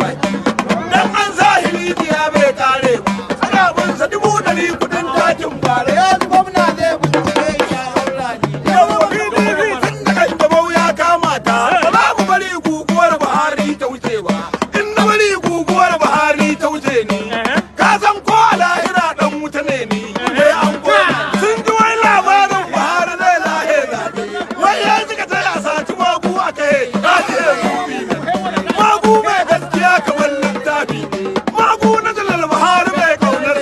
jaki. Dan an sa rijiya bai kare ba. Ana bin sa 100,000 kudin takin bare. Yanzu gwamna zai bincike ya haura ni. Yau PDP tun da kanjamau ya kama ta. Ba za mu bari guguwar Buhari ta wuce ba. In na bari guguwar Buhari ta wuce ni, ka san ko a lahira dan wuta ne ni. Sai an kona. Sun ji wai labarin Buhari zai lahe zaɓe. Wai ya suka ce a saci Magu a kai. Ka ji yanzu Magu mai gaskiya kamar littafi. Magu na Janar Buhari mai kaunar.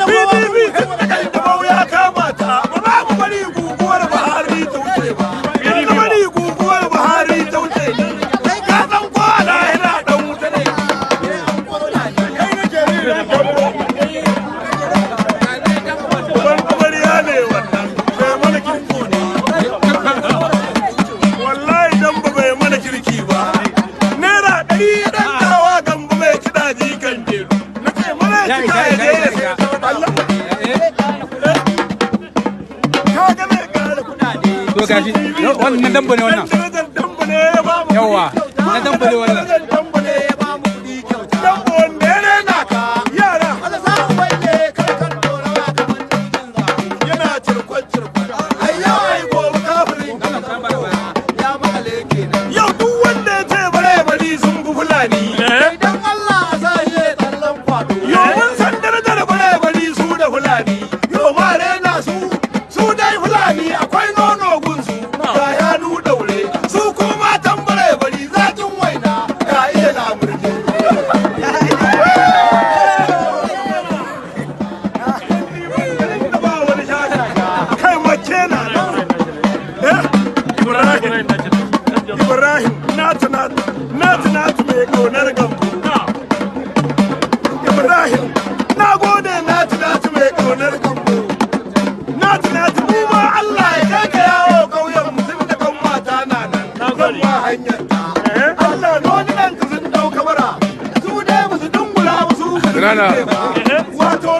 PDP tun da kanjamau ya kama ta. Ba za mu bari guguwar Buhari ta wuce ba. In na bari guguwar Buhari ta wuce ni, ka san ko a lahira dan wuta ne. Kai nake ni Gambo. Uban amarya ne wannan. Bai mana kirki ne. Wallahi dan bai mana kirki ba. ₦100 ya dankawa Gambo mai kiɗa jikan jeru. Na ce mana cika ya je ya sai. Allah. Ka ga mai ƙara kuɗaɗe. To gashi wannan Dambo ne wannan. Darajar Dambo ne ya ba mu. Yawa, na Dambo ne wannan. Darajar Dambo ne ya ba mu kuɗi kyauta. Dambo wanda ya rena ka yara. Allah sa uballe karkar dorawa kamar jirgin zaɓe. Yana cirkon cirkon. Ai yau ai gobe kafirin. Ya makale kenan. Yau duk wanda ya ce bare bari sun fi Fulani. Idan Allah a sa shi ya tsallan kwado. Yo mun san darajar bare bari su da Fulani. Yo ma rena su, su dai Fulani akwai nono gunsu. Ga yanu daure, su kuma matan bare bari zakin waina ga iya lamurje. Ba wani shaka. Kai mace na nan. Eh? Ibrahim. Ibrahim natu natu natu natu mai kaunar Gambo. Ibrahim na gode natu natu mai kaunar Gambo. Natu natu mu ma Allah ya kai ka yawo kauyen mutum da kan mata na nan. Zan ma hanyar ta. Allah nonunan ka sun dau kamara. Su dai ba su dungula ba su ba su Rana. ba. Wato